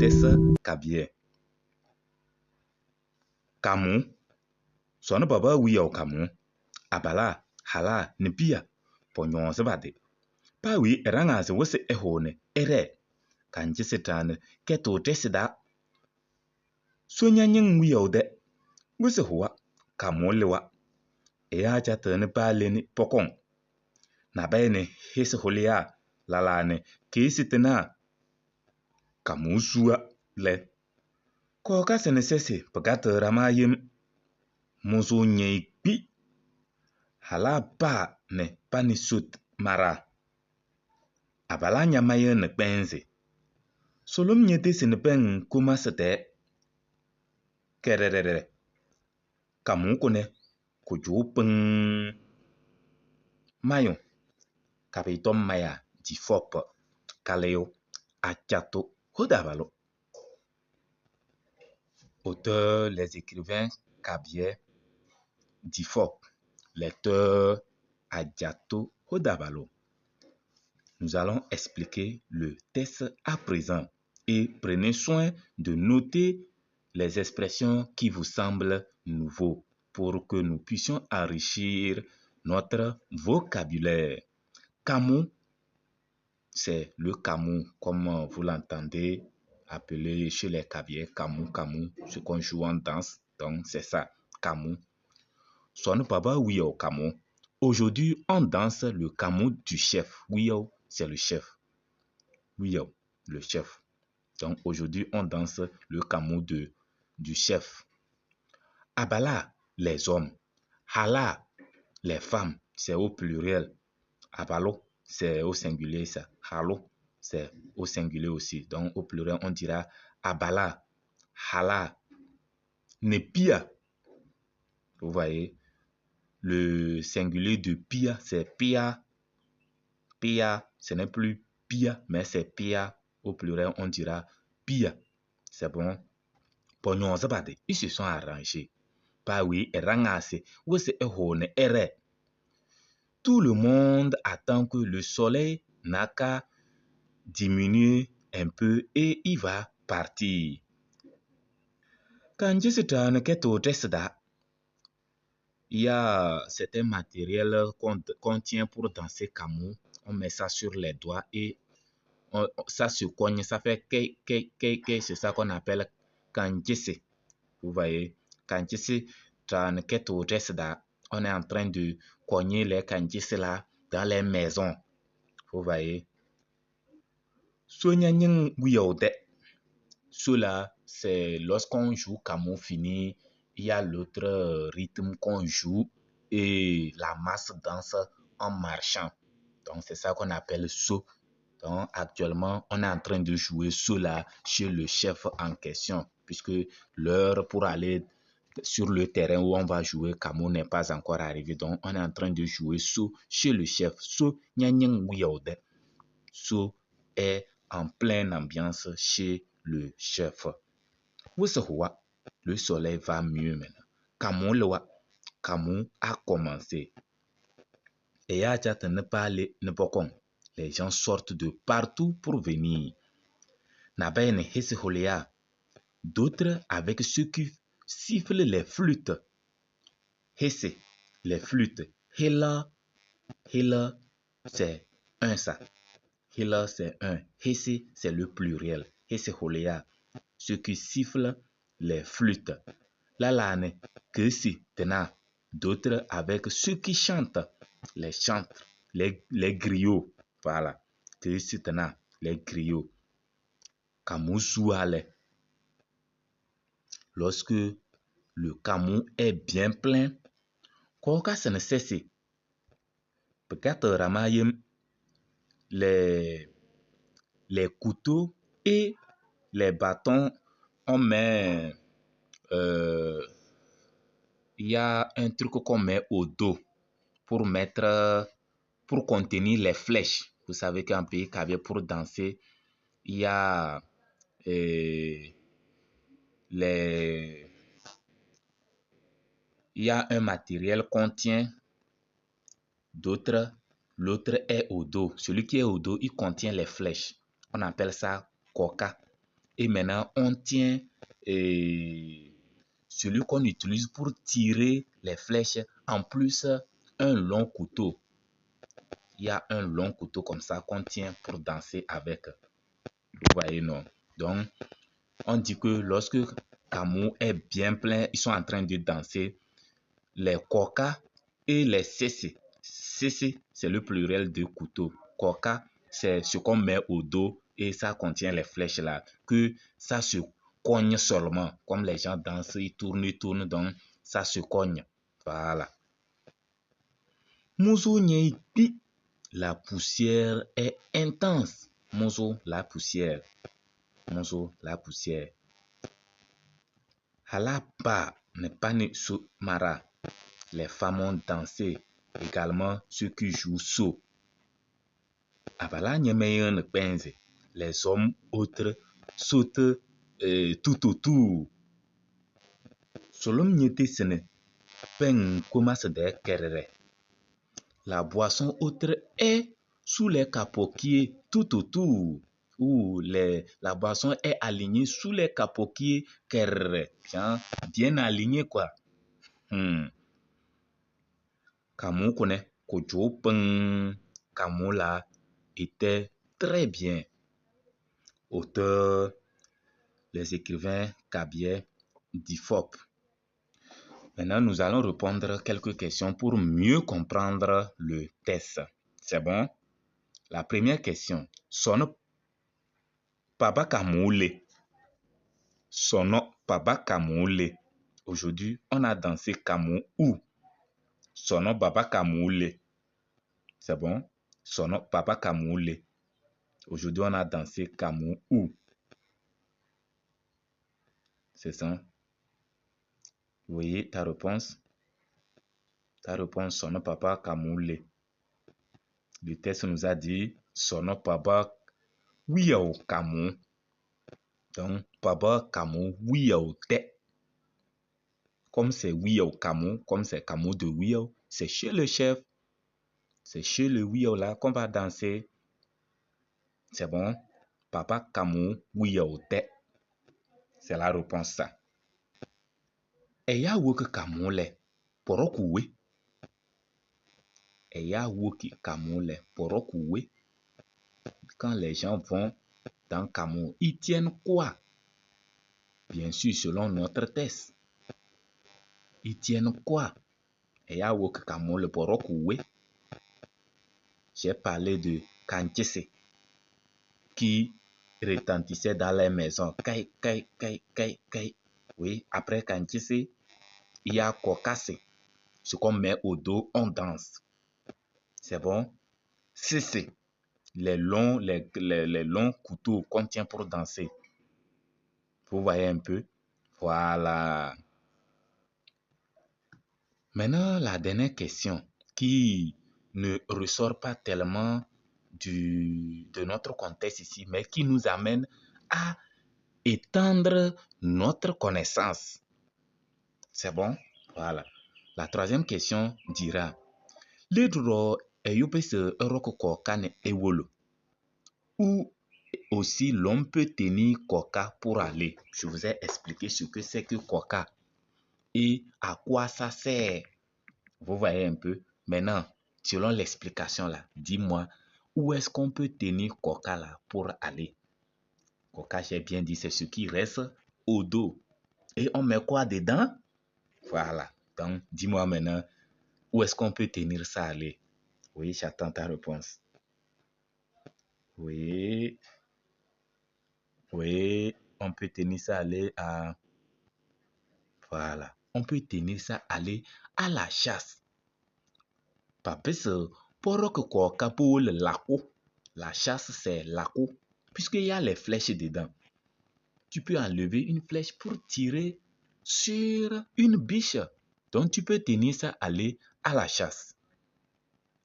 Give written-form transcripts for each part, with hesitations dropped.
Texte kabien. Kamou, sɔnɔ baba wiyaʋ kamou, abala, hala nɛ piya pɔñɔɔzɩ pa-tɩ. Paa weyi ɛɖaŋaa se wɩsɩ ɛhʋnɩ ɛɖɛɛ. Kaŋcɩsɩ traanɩ kɛtʋʋ ɖɩsɩ taa. So ña-ñɩŋ wiyaʋ tɛ. Wɩsɩ hʋwa, kamʋʋ lɩwa. Ɛyaa catɩɣnɩ paa lene pɔkɔŋ. Nabɛyɛ nɛ hɩsɩ hʋlɩyaa lɛlaa nɛ keɣsi tɩnaa. Kamʋʋ suwa lɛ, kɔɔkasɩ nɛ sɛsɩ pɩkatɩɣ ɖama yem. Mʋzʋʋ ñɛyɩ kpi. Halaa paa nɛ pa nɛ sot maɖaa. Abalaa ñamayɩɣnɩ kpɛnzɩ. Sʋlʋm ñetesi nɛ pɛŋ komasɩ tɛɛ. Kɛɖɛɖɛɖɛ. Kamʋʋ kʋnɛ, kʋcʋʋ pɩŋŋ. Mayʋ, Kapɩtɔm Maya Difɔp, Kalɩyʋ, Adjato Hodabalo. Auteur, les écrivains kabyè, Difɔp, lecteur Adjato Hodabalo. Nous allons expliquer le texte à présent et prenez soin de noter les expressions qui vous semblent nouveaux pour que nous puissions enrichir notre vocabulaire. Kamou, c'est le kamou, comme vous l'entendez appeler chez les Kabyè, kamou, kamou, ce qu'on joue en danse. Donc, c'est ça, kamou. Son papa wiyaw kamou. Aujourd'hui, on danse le kamou du chef. Wiyaw, c'est le chef. Wiyaw, le chef. Donc, aujourd'hui, on danse le kamou du chef. Abala, les hommes. Hala, les femmes, c'est au pluriel. Abalo, c'est au singulier ça. Halo, c'est au singulier aussi. Donc, au pluriel, on dira Abala, Hala, Nepia. Vous voyez, le singulier de Pia, c'est Pia. Pia, ce n'est plus Pia, mais c'est Pia. Au pluriel, on dira Pia. C'est bon. Ils se sont arrangés. Paa weyi ɛɖaŋaa wɩsɩ ɛhʋnɩ ɛɖɛɛ. Tout le monde attend que le soleil n'a qu'à diminuer un peu et il va partir. Quand il y a certains matériel qu'on tient pour danser kamou. On met ça sur les doigts et ça se cogne, ça fait ke, ke, ke, ke. C'est ça qu'on appelle kanjese. Vous voyez, kanjese, on est en train de cogner les kanjese là dans les maisons. Vous voyez. Cela, c'est lorsqu'on joue kamou fini, il y a l'autre rythme qu'on joue et la masse danse en marchant. Donc, c'est ça qu'on appelle so. Donc, actuellement, on est en train de jouer cela chez le chef en question, puisque l'heure pour aller sur le terrain où on va jouer kamou n'est pas encore arrivée. Donc, on est en train de jouer so chez le chef. So, So est en pleine ambiance chez le chef. Le soleil va mieux maintenant. Kamou le Kamou a commencé. Et ne pas Les gens sortent de partout pour venir. D'autres avec ceux qui sifflent les flûtes. Hesse, les flûtes. Hela, hela, c'est un ça. Hela, c'est un. Hesse, c'est le pluriel. Hesse holea, ceux qui sifflent les flûtes. Lalane, que si, tena. D'autres avec ceux qui chantent, les chantres, les griots. Voilà. Que si, tena, les griots. Kamou Lorsque le kamou est bien plein, ne cesse. Peut-être les couteaux et les bâtons, on met, il y a un truc qu'on met au dos pour contenir les flèches. Vous savez qu'en pays kabye pour danser, il y a les, il y a un matériel qu'on tient, d'autres, l'autre est au dos. Celui qui est au dos, il contient les flèches. On appelle ça coca. Et maintenant, on tient et celui qu'on utilise pour tirer les flèches, en plus un long couteau. Il y a un long couteau comme ça qu'on tient pour danser avec. Vous voyez, non? Donc, on dit que lorsque Kamou est bien plein, ils sont en train de danser, les coca et les cc. Cc, c'est le pluriel de couteau. Coca, c'est ce qu'on met au dos et ça contient les flèches là. Que ça se cogne seulement. Comme les gens dansent, ils tournent, ils tournent, donc ça se cogne. Voilà. Muso la poussière est intense. Muso, la poussière. Muso, la poussière. Halapa n'est pas mara. Les femmes ont dansé. Également ceux qui jouent saut. Les hommes autres sautent tout autour. La boisson autre est sous les capoquiers tout autour. Ou la boisson est alignée sous les capoquiers bien, bien alignée quoi. Kamou connaît Kojo Peng. Kamou là était très bien. Auteur, les écrivains Kabyè, Difop. Maintenant, nous allons répondre quelques questions pour mieux comprendre le texte. C'est bon? La première question. Sono Papa Kamoule. Sono Papa Kamoule. Aujourd'hui, on a dansé Kamou où? Sono Papa Kamoule. C'est bon? Sono Papa Kamoule. Aujourd'hui, on a dansé Kamou où? C'est ça? Oui, ta réponse? Ta réponse, Sono Papa Kamoule. Le texte nous a dit Sono Papa Wiyao Kamou. Donc, Papa Kamou Wiyao Te. Comme c'est Wiyao Kamou, comme c'est Kamou de Wiyao, c'est chez le chef. C'est chez le Wiyao là qu'on va danser. C'est bon? Papa Kamou Wiyao Te. C'est la réponse ça. Eya woke Kamou le porokuwe. Eya woke Kamou le porokuwe. Quand les gens vont dans Kamou, ils tiennent quoi? Bien sûr, selon notre texte. Ils tiennent quoi? Eya woke Kamou le porokuwe. J'ai parlé de Kanchese qui retentissait dans les maisons. Kai, kai, kai, kai, kai. Oui, après Kanchese, il y a Kokase. Ce qu'on met au dos, on danse. C'est bon? Cc. Les longs, les longs couteaux qu'on tient pour danser. Vous voyez un peu? Voilà. Maintenant, la dernière question qui ne ressort pas tellement de notre contexte ici, mais qui nous amène à étendre notre connaissance. C'est bon? Voilà. La troisième question dira, Où aussi l'on peut tenir Koka pour aller. Je vous ai expliqué ce que c'est que Koka et à quoi ça sert. Vous voyez un peu? Maintenant, selon l'explication là, dis-moi, où est-ce qu'on peut tenir Koka là pour aller? Koka, j'ai bien dit, c'est ce qui reste au dos. Et on met quoi dedans? Voilà. Donc, dis-moi maintenant, où est-ce qu'on peut tenir ça aller? Oui, j'attends ta réponse. Oui. Oui, on peut tenir ça aller à... Voilà. On peut tenir ça aller à la chasse. Parce que pour que koka pour le laco, la chasse c'est laco, puisqu'il y a les flèches dedans. Tu peux enlever une flèche pour tirer sur une biche. Donc tu peux tenir ça aller à la chasse.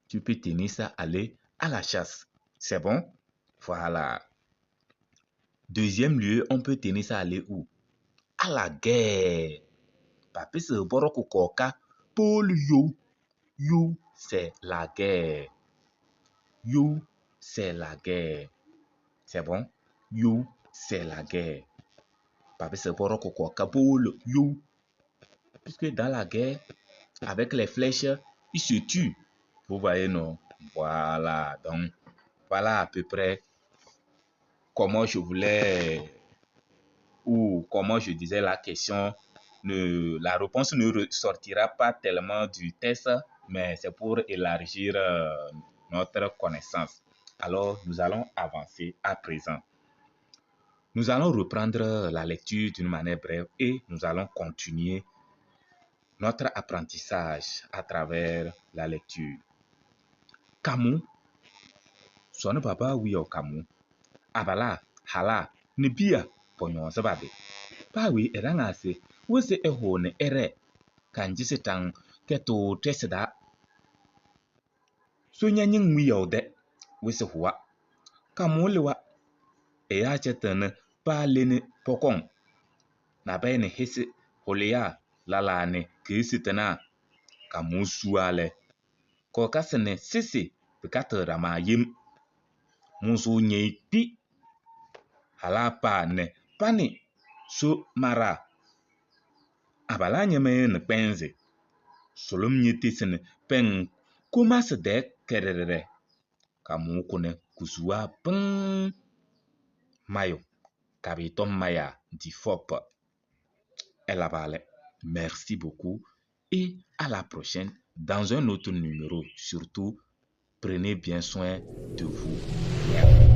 Tu peux tenir ça aller à la chasse. C'est bon? Voilà. Deuxième lieu, on peut tenir ça aller où? À la guerre. Parce que pour koka, pour yo, yo, c'est la guerre. Yo, c'est la guerre. C'est bon? Yo, C'est la guerre. Pape c'est yo. Puisque dans la guerre, avec les flèches, ils se tuent. Vous voyez, non? Voilà. Donc, voilà à peu près comment je voulais ou comment je disais la question. Ne, la réponse ne ressortira pas tellement du test, mais c'est pour élargir notre connaissance. Alors, nous allons avancer à présent. Nous allons reprendre la lecture d'une manière brève et nous allons continuer notre apprentissage à travers la lecture. Kamu, son papa wiyo kamu, abala, hala, ne bia, ponyo sababe. Pawi erangase, wose eho ne ere, kanjisi tang keto tesida. So nyanyin wiyo de, wese huwa. Kamu lewa, e ya chetene pa lene pokong. Na bene hese holea lalane kesitena. Kamu suale. Kokasene sisi bikatera ma yim. Musu nye pi. Hala pa ne pani so mara. Abala nyeme ne kpenze. Solom nye tesene peng kumase de kerere. Kamu kone kusua peng. Mayo. Kabitom Maya dit Fop. Elle a Merci beaucoup et à la prochaine dans un autre numéro. Surtout, prenez bien soin de vous.